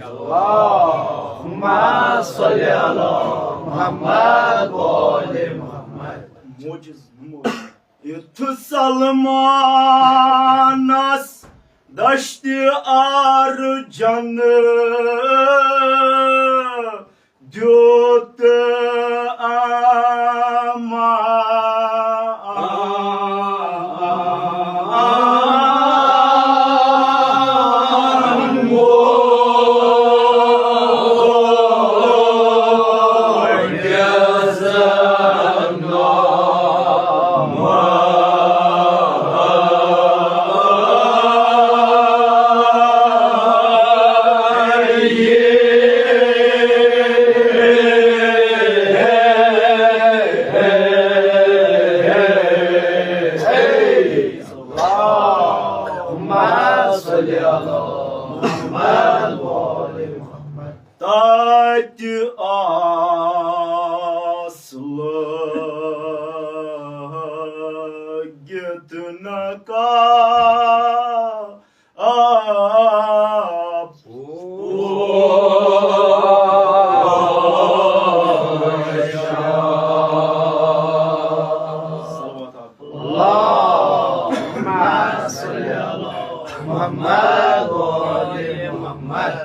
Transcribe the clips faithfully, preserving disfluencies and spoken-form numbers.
اللهم صل على محمد وآل محمد. معجز نمو. یُتھ سلمانس دشت ارجن دیُت امان۔ اللهم صل على محمد وآل محمد. تتہِ آس لٲگِتھ نقاب۔ اللهم صل على محمد وآل محمد.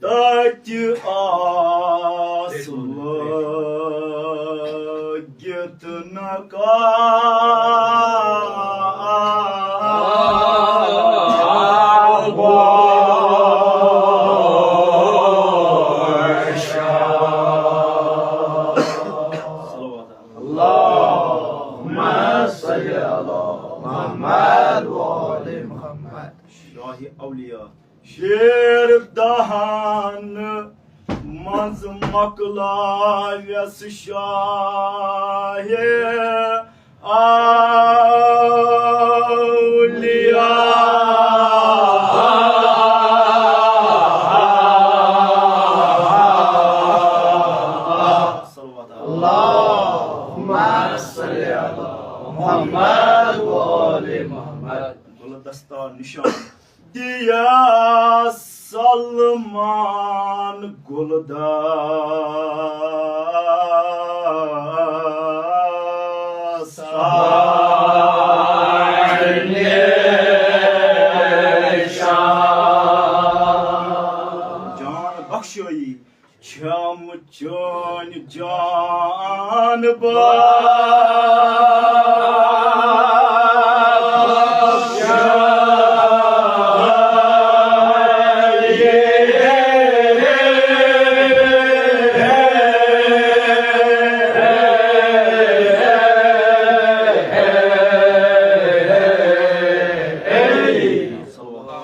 تتہِ آس لٲگِتھ نقاب۔ اللهم صل على محمد وآل محمد. شاہ اولیاء۔ شیر دہن منٛز مۄکلاوٮ۪س شاہ اولیاء۔ اللهم صل على محمد وآل محمد. گُلدستہ نِشان۔ دِیا سلمان گُلدستہ نِشان۔ جان بخشٲیی چھم چٲنۍ جان بخش۔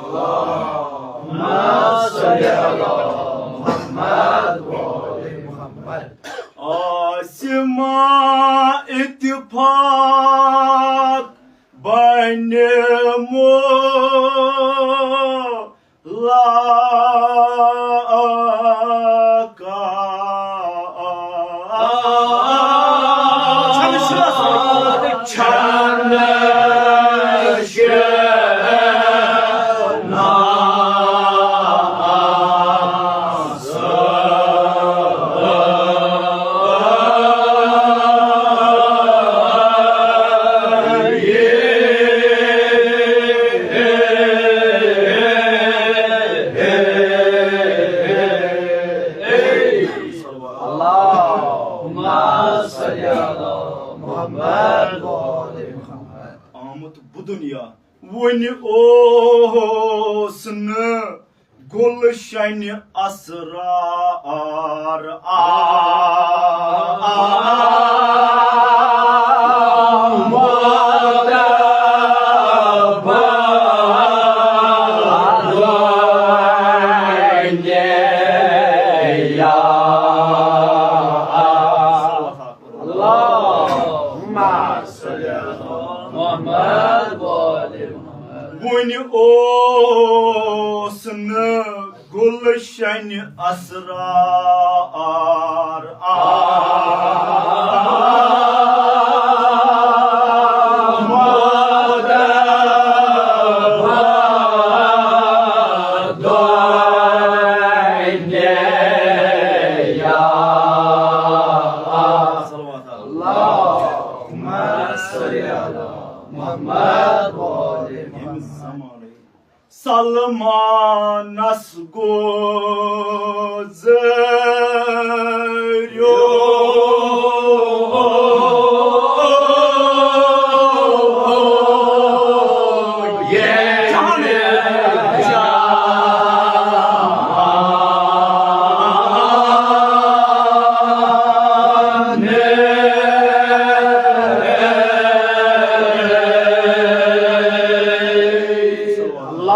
اللهم صل على محمد وآل محمد. آسہِ ما اتفاق بنہِ مو لاکا۔ اللهم صل على محمد وآل محمد. آمُت بہٕ دُنیا وُنہِ اوس نہٕ گُلشنہِ اسرار آ۔ اوس نہٕ گُلشن اسرار آمد۔ صلوات۔ اللهم صل على محمد وآل محمد۔ سلمانس گوٚو زٲریو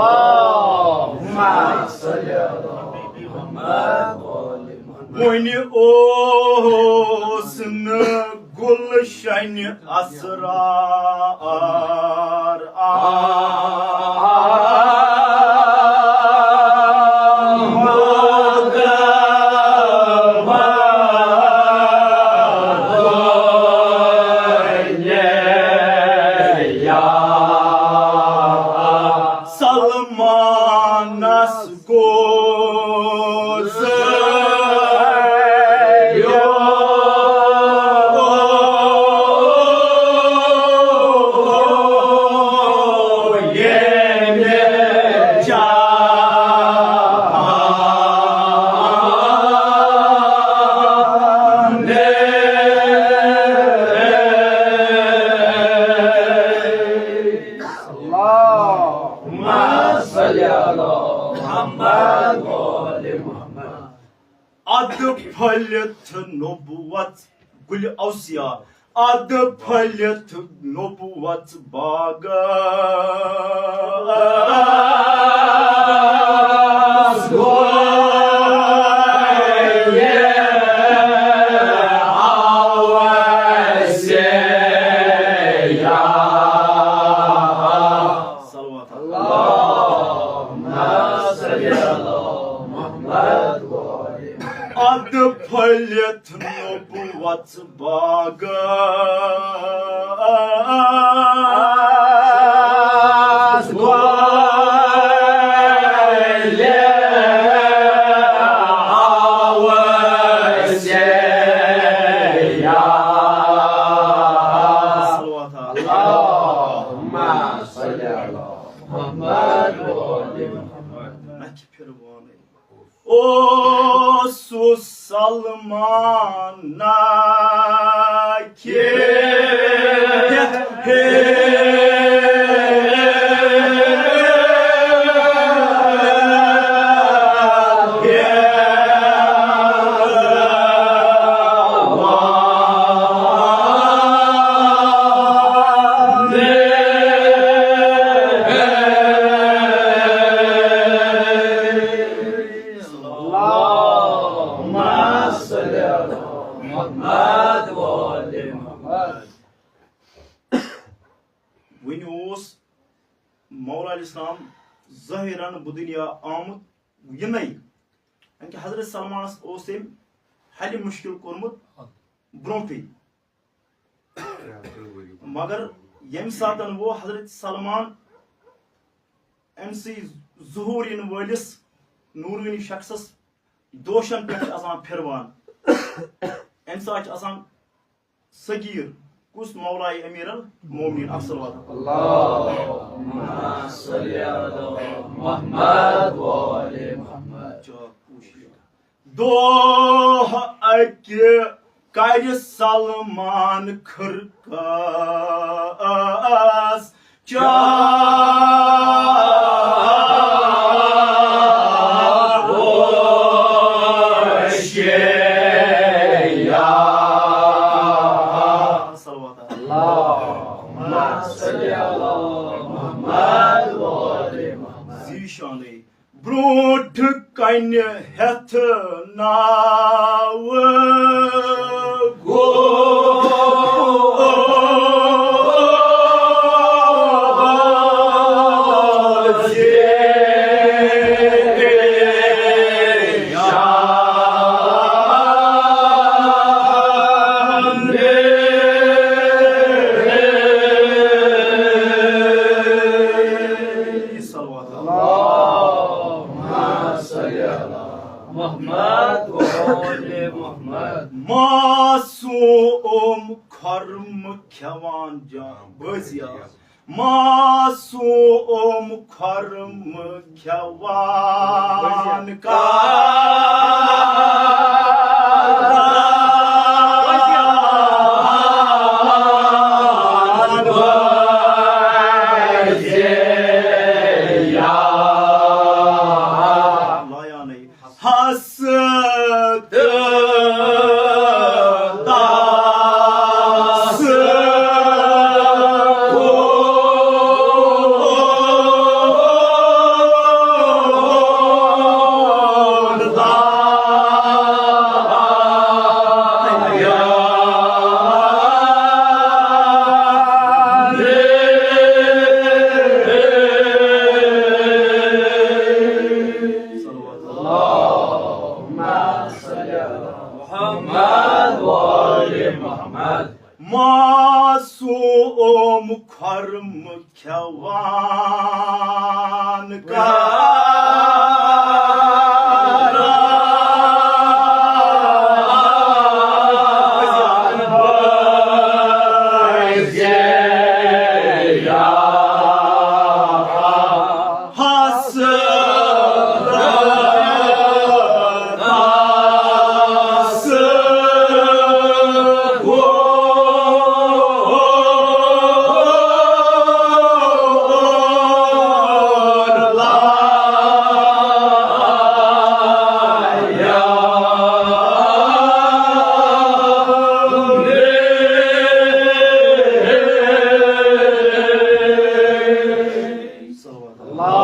اللهم صل على محمد وآل محمد۔ وۄنۍ اوس نہٕ گُلشن اسرار آمد۔ سلمانس گوٚو زٲریو ییٚمہِ جانہِ۔ اللهم صل على محمد وآل محمد۔ ادٕ پھٔلِتھ نبوت گُلِ اوصیا، ادٕ پھٔلِتھ نبوت باغس گوٚو اوصیا۔ صلوات۔ اللهم صل على محمد وآل محمد۔ ادٕ پھٔلِتھ نبوت باغس گوٚو اوصیا۔ اللهم صل على محمد وآل محمد۔ اوسُس سلمانہ کھیت ہے۔ اللهم صل على محمد وآل محمد۔ وۄنۍ اوس مولا علیہ السلام ظٲہِرَن بُدُنیا آمُت یِنَے، یعنی کہِ حضرت سلمانَس اوس أمۍ حلِ مُشکِل کوٚرمُت برونٛٹھٕے۔ مگر ییٚمہِ ساتَن وۄنۍ حضرت سلمان أمۍ سٕے ظہوٗر یِنہٕ وٲلِس نوٗرٲنی شخصَس دوشَن پٮ۪ٹھ چھِ آسان پھِروان، اَمہِ ساتہٕ چھِ آسان صغیٖر کُس؟ مولائے امیر المومنین۔ اکھ صلوات۔ اللهم صل على محمد وآل محمد۔ دۄہ اَکہِ کرِ سلمان خرقس چاک ہوشیار۔ اللهم صل على محمد وآل محمد۔ ذیشانٕے برونٛٹھ کنہِ ہٮ۪تھ ناوٕ گوٚو کھٮ۪وان جان بٲزیا، معصوم کھۄرمہٕ کھٮ۪وان کانٛہہ۔ لایانٕے ہستہٕ تہٕ تاسہٕ۔ اللهم صل على محمد وآل محمد۔ معصوم کھۄرمہٕ کھٮ۪وان کانٛہہ۔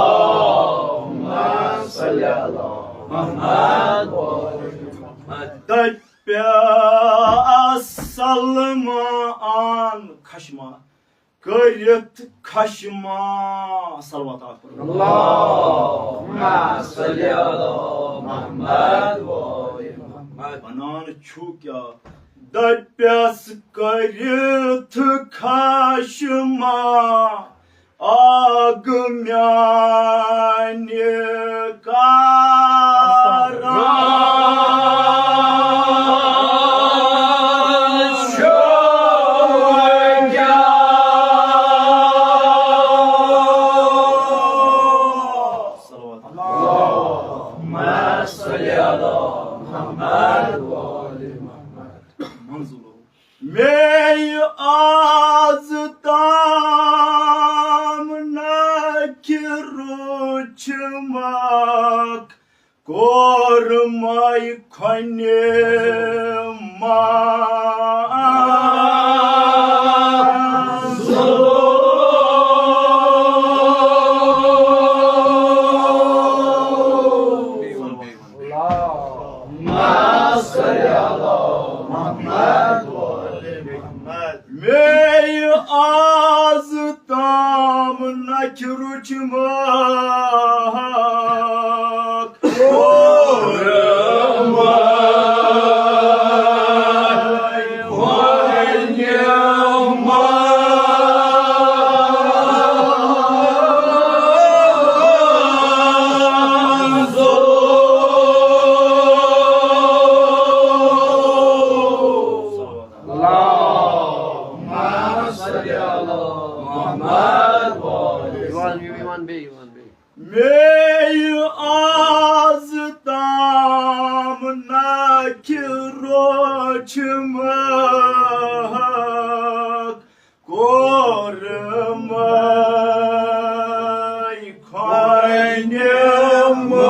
اللهم صل على محمد وآل محمد۔ دپیا سلمان خشما کٔرِتھ خشما۔ صلوات اکھ پٔرِو۔ اللهم صل على محمد وآل محمد۔ ونان چھُ کیا؟ دپیس کٔرِتھ خشما آگ میانہِ کاران چھُ کیٛاہ؟ صلوات۔ اللهم صل على محمد وآل محمد۔ منظور۔ مےٚ آز تام نہ کھیوٚو چھُمکھ کورمے کھۄنہِ ما۔ اللهم صل على محمد وآل محمد۔ مےٚ آز تام نکھِ رُچھمکھ کورمے کھۄنہِ ما۔ اللهم صل على محمد وآل محمد۔ یِوان بیٚیہِ، یِوان بیٚیہِ، یِوان بیٚیہِ۔ مےٚ آز تام نکھِ رُچھمکھ کورمے کھۄنہِ ما۔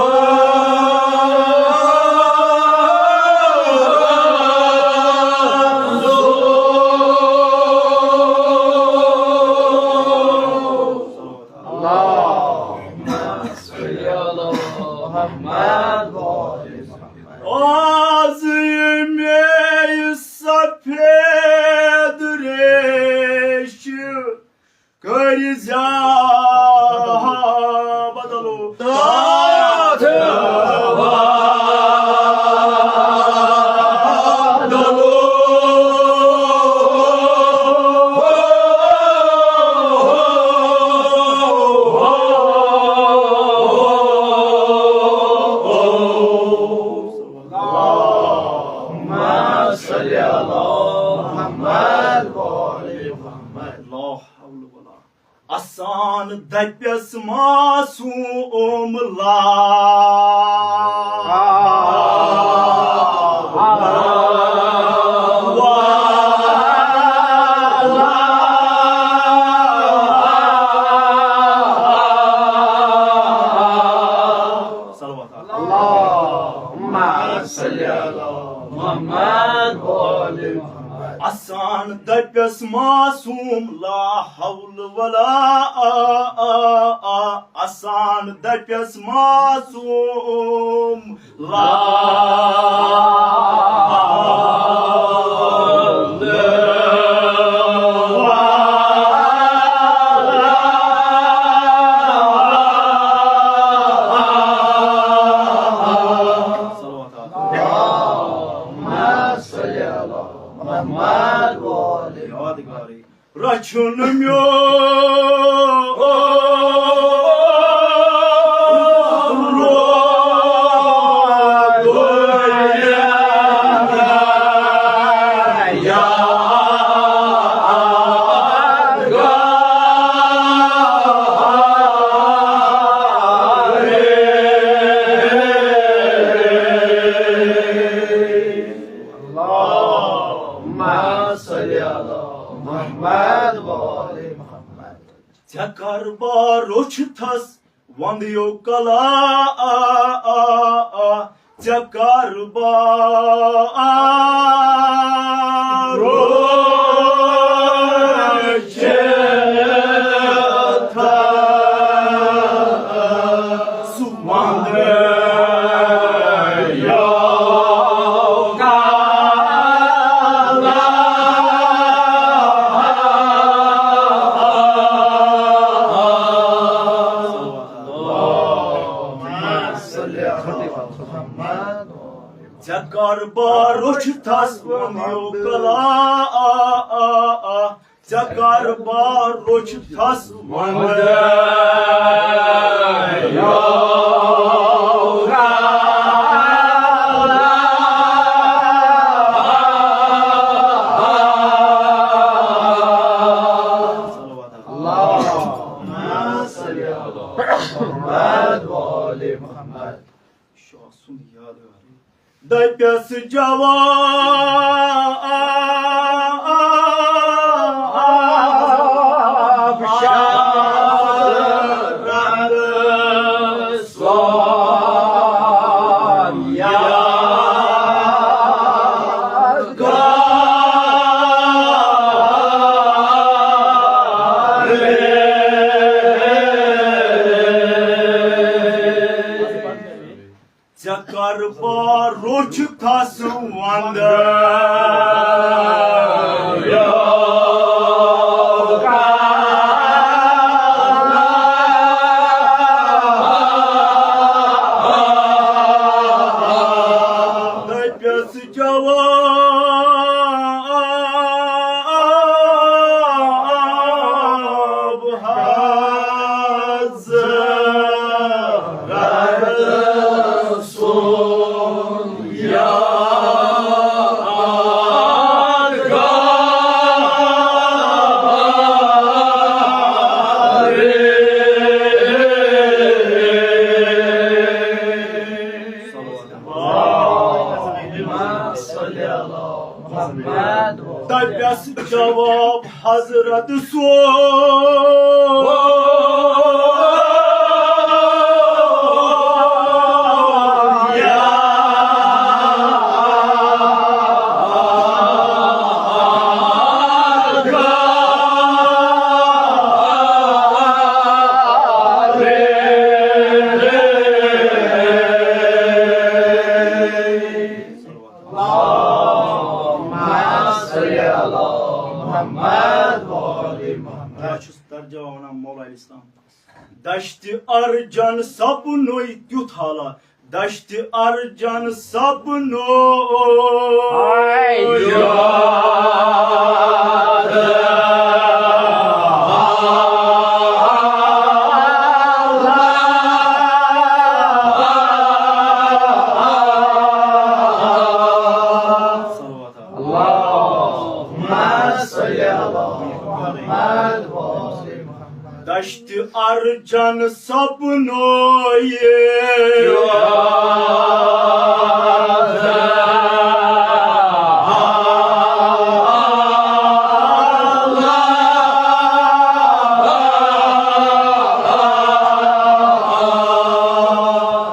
اللهم صل على محمد وآل محمد۔ آز یہِ مےٚ سفید ریش کٔرۍ زیادٕ بدلو۔ تتھ بدلو۔ اللهم صل على آن دپس معصوم لا۔ صلوات۔ اللهم صل على محمد وآل محمد۔ اسان دپس معصوم لا حول ولا آ آ آ۔ اسان دپس معصوم لا۔ صلوات۔ اللهم صل على محمد وآل محمد۔ رچھن میون اللهم صل على محمد وآل محمد۔ ژےٚ کر بار روٚچھ تھس وندیو کلا آ آ آ۔ ژےٚ کر بار روٚچھ تھس وندیو کلا۔ اللهم صل على محمد۔ ژےٚ کر بار روٚچھ تھس وندیو کلا آ آ آ۔ ژےٚ کر بار روٚچھ تھس وندیو کلا۔ اللهم صل على محمد وآل محمد۔ شاہ سُنٛد یادگار۔ دپس جواب شرط سوم یاد۔ ژےٚ کر بار روٚچھ تھس وندیو کلا۔ دپس جواب حضرت سُنٛد یادگار۔ اللهم صل على محمد۔ دپس جواب حضرت سُنٛد یادگار۔ اللهم صل على محمد وآل محمد۔ بہٕ چھُس ترجمہ ونان مولا علی اسلام۔ دشت ارجن سپنوے تیُتھ حالات، دشت ارجن سپنوے۔ اللهم صل على محمد وآل محمد۔ دشت ارجن سپنو یہ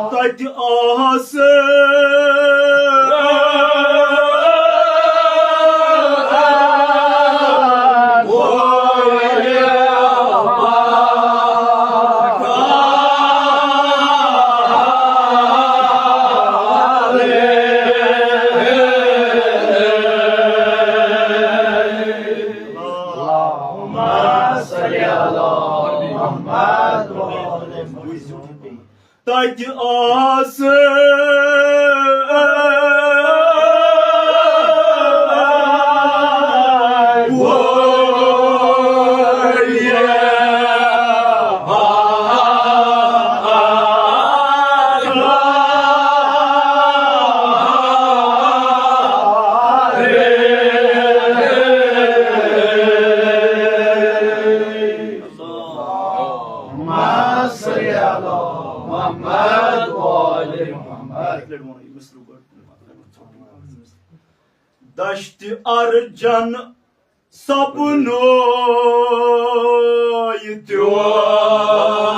تتہِ آسہٕ اللهم صل على محمد وعلى آل محمد. تتہِ آسہٕ اللهم صل على محمد وآل محمد. دشت ارجن سپنو یہ تیوتھ.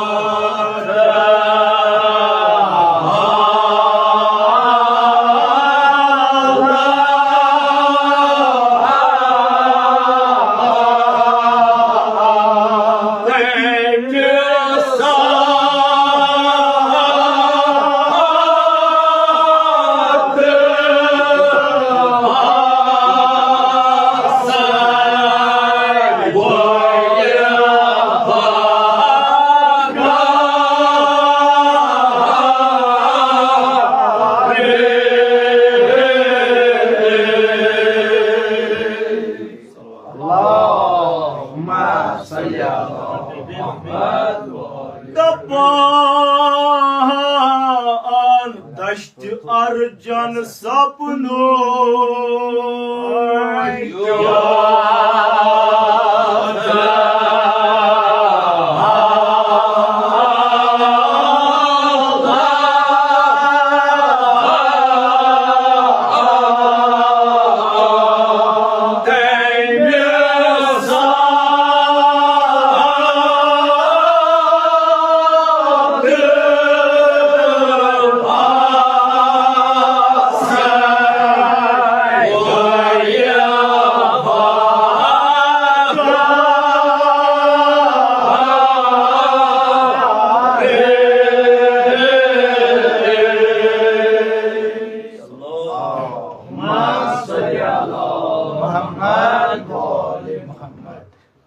اللهم صل على محمد وآل. دپان دشت ارجن سپنو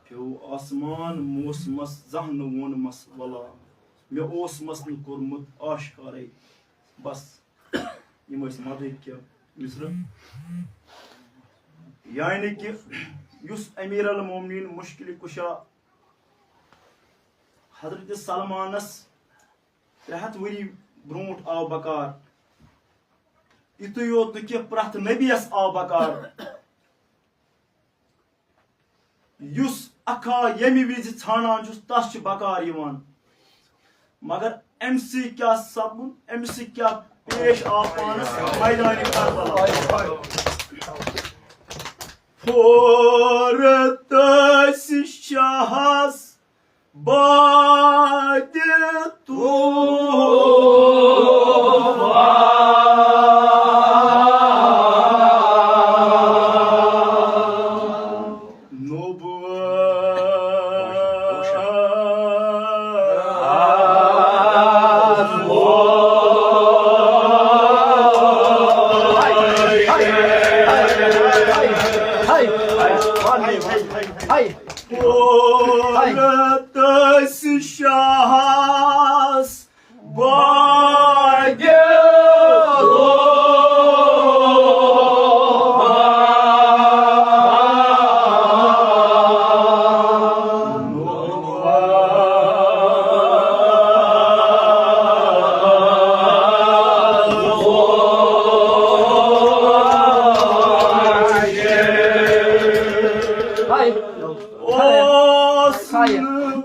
پیوٚو آسمان موسمس، زانٛہہ نہٕ ووٚنمس ولا۔ مےٚ اوسمس نہٕ کوٚرمُت آشکارے۔ بس، یِم ٲسۍ مدٕکۍ کینٛہہ مصرٕ۔ یعنی کہِ یُس امیر المومنین مشکل کشا حضرت سلمانس ترٛےٚ ہتھ ؤری برونٛٹھ آو بکار، یِتُے یوت نہٕ کینٛہہ، پرٛٮ۪تھ نبیَس آو بکار۔ یُس اکھا ییٚمہِ وِزِ ژھانڈان چھُس، تس چھُ بکار یِوان۔ مگر أمۍ سٕے کیٛاہ سپُد، أمۍ سٕے کیٛاہ پیش آو پانس میدانِ کربلا۔ پھورتس شاہس بادِ طوفان۔ نوٚو پورتس شاہس باگِ اوس نہٕ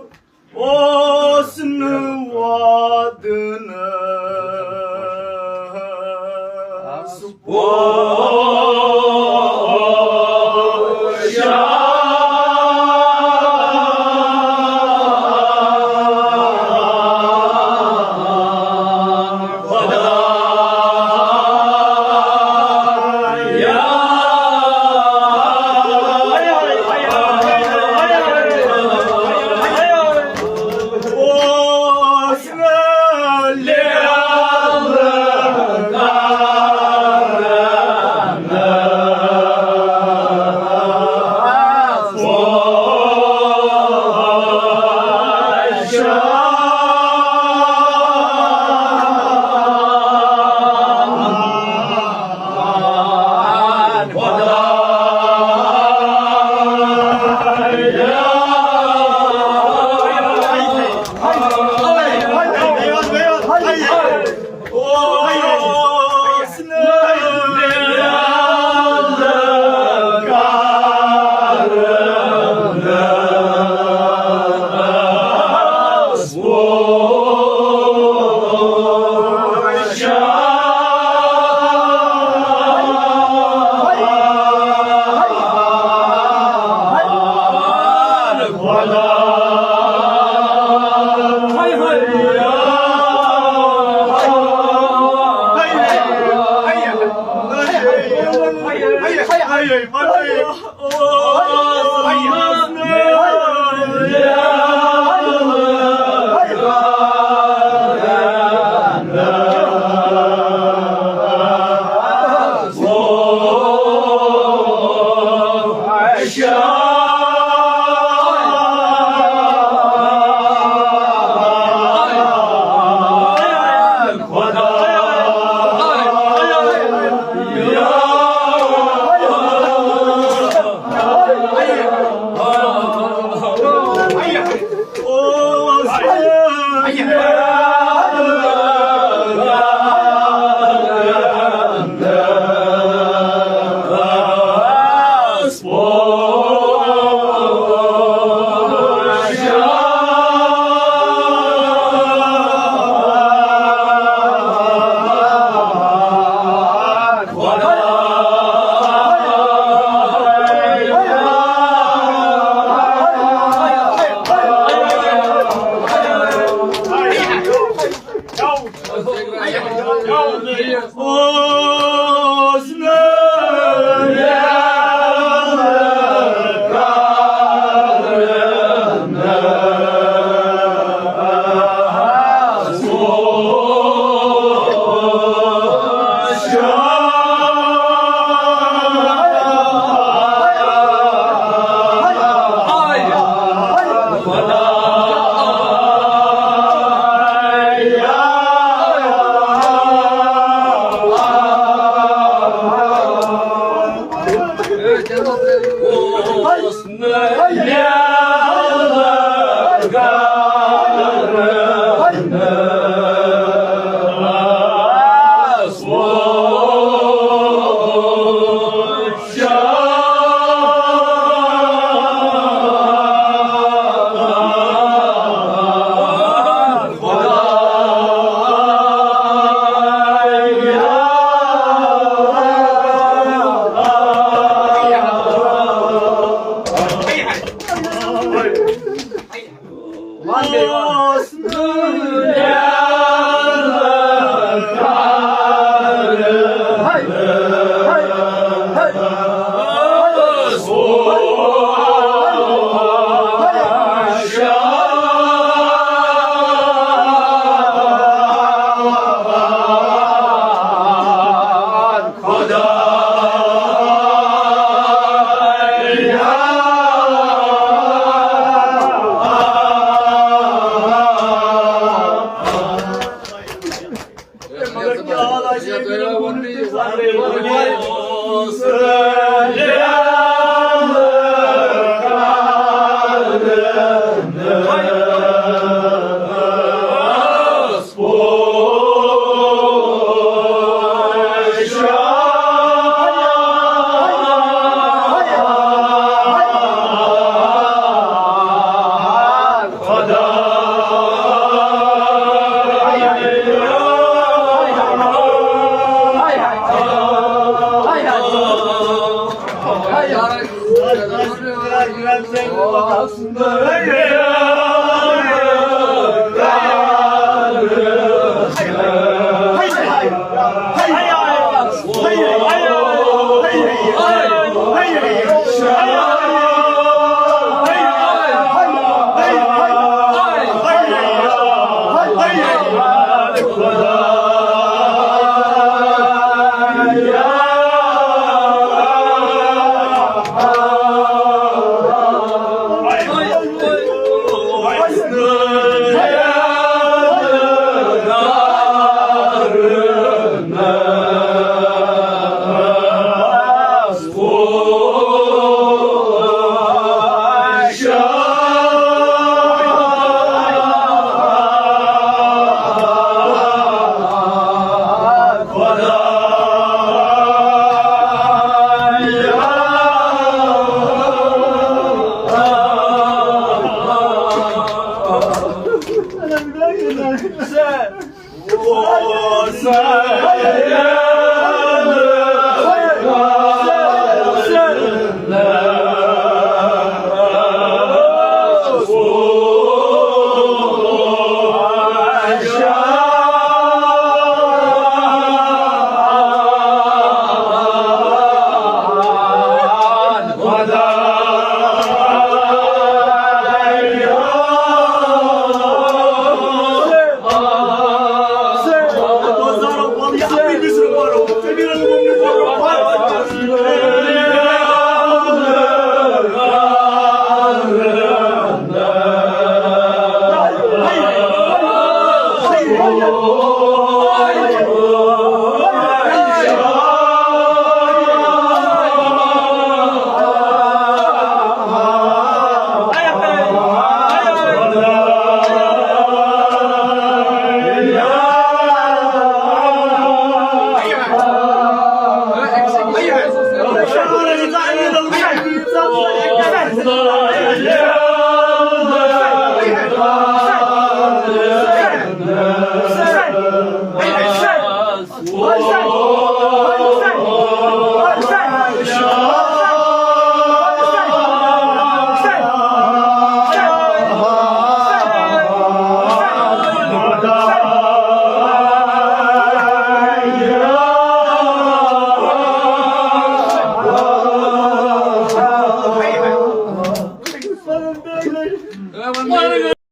Hey, hey, hey.